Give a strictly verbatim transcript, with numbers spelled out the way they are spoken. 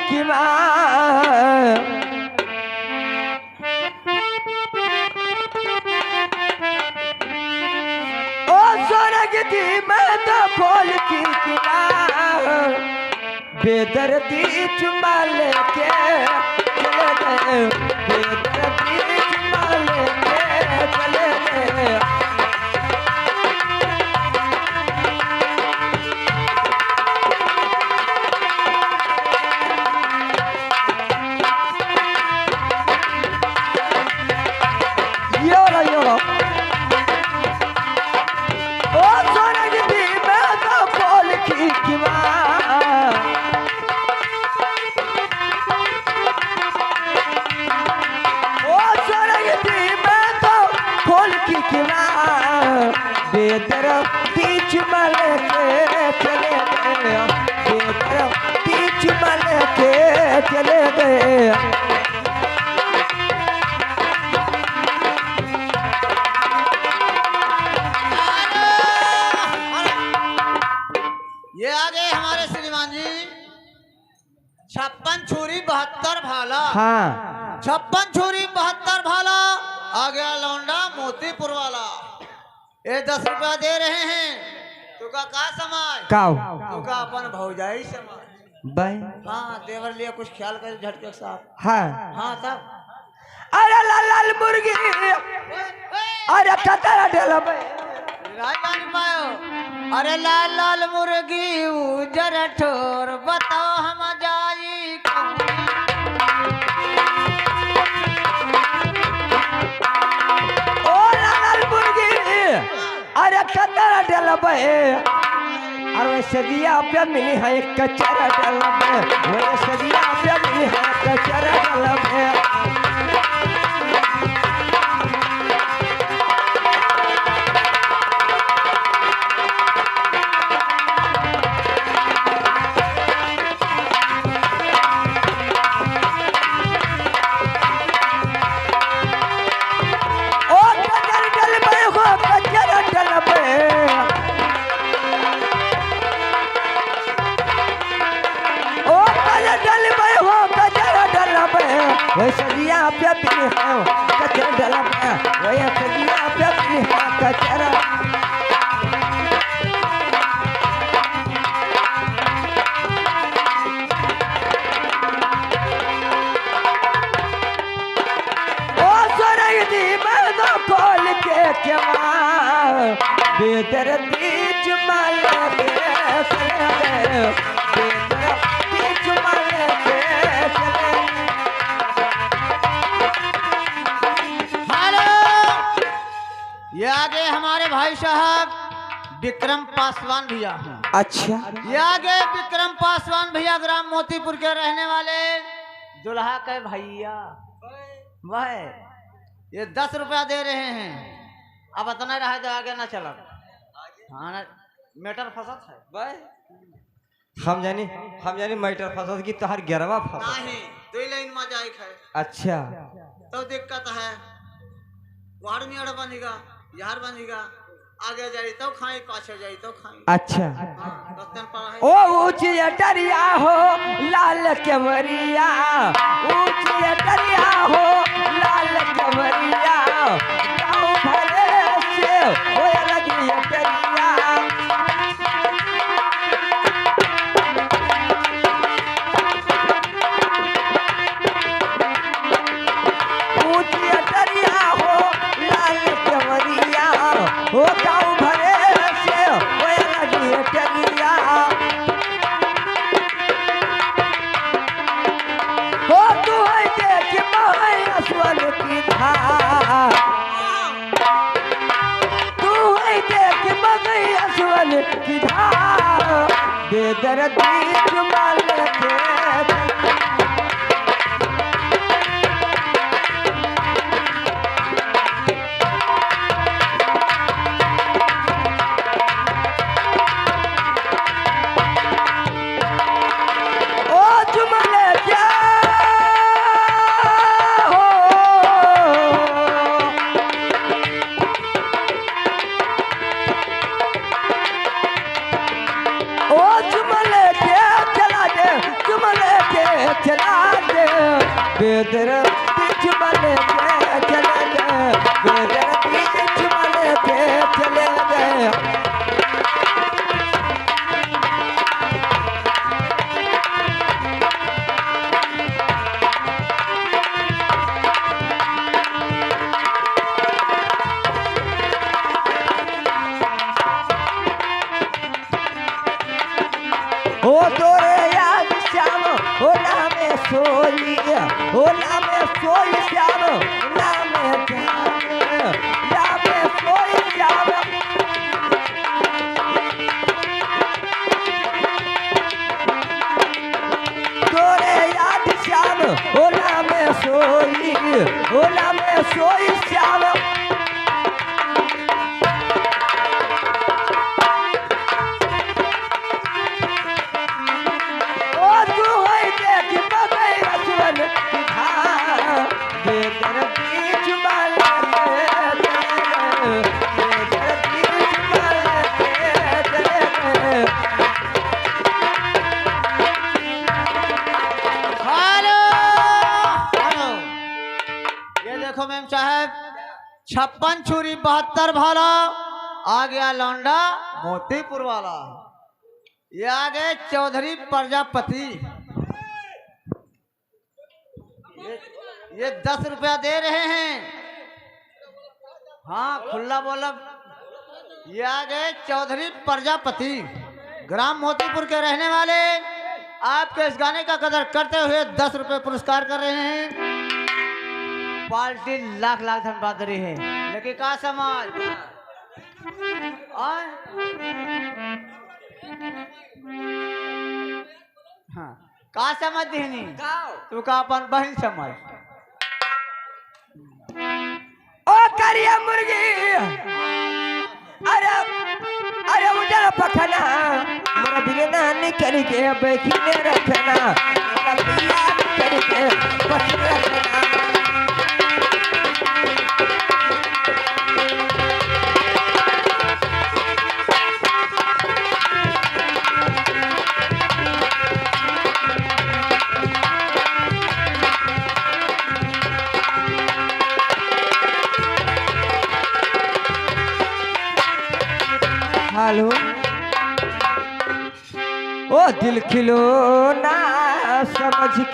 किमा। ओ स्वर्ग दी मैं तो खोल की किमा। बेदर्दी चुमा लेके चले गए, बेदर्दी चुमा लेके चले गए। यो रे, यो रे। ओ स्वर्ग दी मैं तो खोल की किमा। ओ स्वर्ग दी मैं तो खोल की किमा। बेदर्दी चुमा लेके चले गए, बेदर्दी चुमा लेके चले गए। ये आ गए हमारे श्रीमान जी, छप्पन छुरी बहत्तर भाला। हाँ। छप्पन छुरी बहत्तर भाला, आ गया लौंडा मोतीपुर वाला। ये दस रुपया दे रहे हैं, तुका का समाज? काव? तुका अपन भौजाई समाज। बाय। हाँ, देवर लिए कुछ ख्याल कर झटके साथ। हाँ। हाँ, तब। अरे लाल लाल मुर्गी, अरे कतरा डलबे। राजधानी पायो। अरे लाल लाल मुर्गी उजर ठोर, बताओ हम जाई कहूँ। ओ लाल लाल मुर्गी, अरे कतरा डलबे। अरे सदिया पे मिली है कचरा डलबे, वो सदिया पे मिली है कचरा डलबे। ओ कचरा डलबे, हो कचरा डलबे। ओ कचरा डलबे, हो कचरा डलबे। वही सदिया पे भी हो कचरा डलबे। वही सदिया पे भी हो कचरा। ओ सोरई दी मर्दो खोल के केवाड़, बेदर्दी चुमा लेके चले गए, बेदर्दी चुमा लेके चले। हेलो, ये आ गए हमारे भाई साहब विक्रम पासवान भैया। अच्छा। ये आ गए विक्रम पासवान भैया, ग्राम मोतीपुर के रहने वाले, दुल्हा के भैया। वह ये दस रुपया दे रहे हैं, अब इतना रहा तो आगे ना चलब। हाँ ना, मैटर फंसत है। भाई, हम जानी, हम जानी मैटर फंसत कि तोहार गेरवा फंसत। नहीं, दो ही लाइन में जाए है। अच्छा। तो दिक्कत है, वार्ड में अड़ बनेगा, यार बनेगा, आगे जाई तो खाई, पाछे जाई तो खाई। अच्छा। हाँ, रतन पड़ा है। ओ ऊंची अटरिया हो लाल केवरिया, ऊंची अटरिया हो लाल केवरिया, गाँव भरे से होए लगी अटरिया। ऊंची अटरिया हो लाल केवरिया, हो गाँव भरे से होए लगी अटरिया। हो तू है देख बहै असवन की धार, तू है देख बहै असवन की धार, बेदर्दी चुमा लेके। ओ चुमा लेके हो। ओ चुमा लेके चला दे, चुमा तेरे बीच वाले के चले गए, तेरे बीच वाले के चले गए। ओ तोरे याद श्याम, ओला में सोई, ओला में सोई श्याम, ओला में जान, ओला में सोई श्याम। तोरे याद श्याम, ओला में सोई, ओला में सोई श्याम। ओ तू होई देखी बगैर सुरन की धार, बेदर बीच वाले के दे, बेदर बीच वाले के दे। हेलो, हेलो। ये देखो मेम साहब, छप्पन छुरी बहत्तर भाला, आ गया लौंडा मोतीपुर वाला। ये आ गए चौधरी प्रजापति। ये, ये दस रुपया दे रहे हैं। हाँ, खुल्ला बोलब। ये आ गए चौधरी प्रजापति, ग्राम मोतीपुर के रहने वाले। आपके इस गाने का कदर करते हुए दस रुपए पुरस्कार कर रहे हैं। पार्टी लाख लाख धन्यवाद दे रही है, लेकिन का समझ? आय? हाँ, का समझ दिहनी? का? तू का अपन बहिन समझ? ओ करिया मुर्गी, अरे, अरे उजर पखना, मोर बिरना निकल के बैठी में रखना, मोर बिरना निकल के बैठी में रखना। हेलो। ओ दिल खिलौना समझ